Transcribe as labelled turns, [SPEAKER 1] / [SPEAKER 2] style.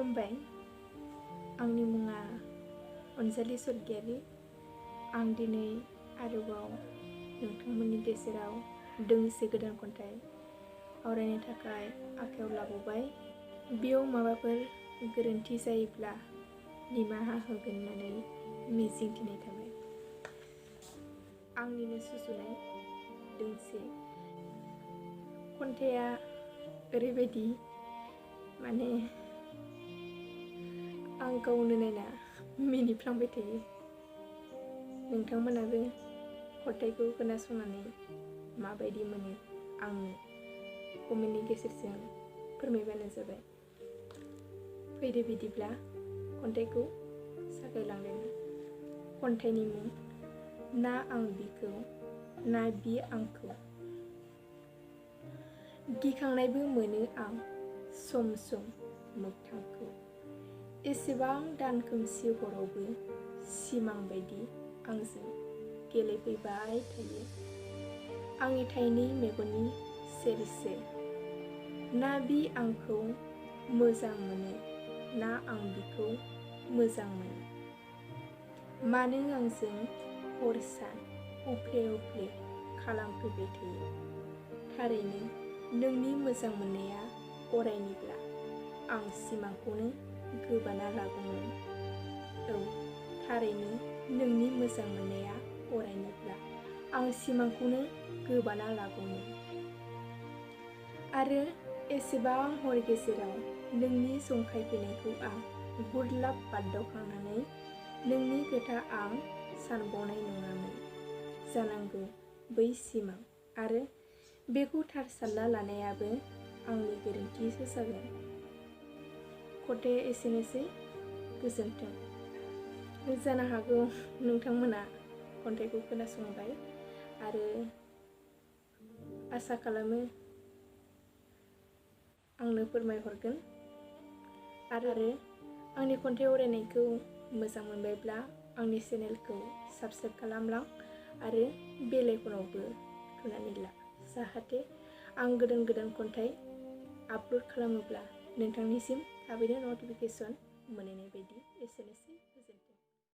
[SPEAKER 1] खुलुमबाय। आंनि मुङा अनजालि स्वर्गियारी। आं दिनै आरोबाव नोंथांमोननि गेजेराव दोंसे गोदान खन्थाइ आवरायनो थाखाय आखायाव लाबोबाय। बेयाव माबाफोर गोरोन्थि जायोब्ला निमाहा होगोन होननानै मिजिंथिनाय थाबाय। आंनिनो सुजुनाय दोंसे खन्थाइया ओरैबायदि माने आं गावनो नायना मिनिफ्लांबाय थायो। नोंथांमोनाबो खन्थाइखौ खोनासंनानै माबायदि मोनो आंनो कमेन्टनि गेजेरजों फोरमायबानो जाबाय। फैदो बिदिब्ला खन्थाइखौ जागायलांदोनि। खन्थाइनि मुं ना आं बिखौ ना बि आंखौ। गिखांनायबो मोनो आं सम सम मोगथांखौ। एसेबां दान खोमसि हरावबो सिमां बायदि आंजों गेलेफैबाय थायो। आंनि थाइनै मेगननि सेर सेर। ना बि आंखौ मोजां मोनो ना आं बिखौ मोजां मोनो। मानो आंजों हर सान उफ्ले उफ्ले खालामफैबाय थायो। थारैनो नोंनि मोजां मोननाया अरायनिब्ला आं सिमांखौनो गोबाना लागौमोन। औ थारैनो नोंनि मोजां मोननाया अरायनिब्ला आं सिमांखौनो गोबाना लागौमोन। आरो एसेबां हर गेजेराव नोंनि जंखाय फैनायखौ आं गुरलाब बारदावखांनानै नोंनि खोथा आं सानबावनाय नङामोन जानांगौ बै सिमां। आरो बेखौ थार सानना लानायाबो आंनि गोरोन्थिसो जागोन। खन्थाइया एसेनोसै। गोजोन्थों। जानो हागौ नोंथांमोना खन्थाइखौ खोनासंबाय आरो आसा खालामो आंनो फोरमायहरगोन। आरो आंनि खन्थाइ आवरायनायखौ मोजां मोनबायब्ला आंनि चेनेलखौ साबस्क्राइब खालामलां आरो बेल आइकनावबो थुनानै ला, जाहाथे आं गोदान गोदान खन्थाइ आपल'ड खालामोब्ला नोंथांनिसिम थाबैनो नटिफिकेसन मोनहैनाय बायदि। एसेनोसै।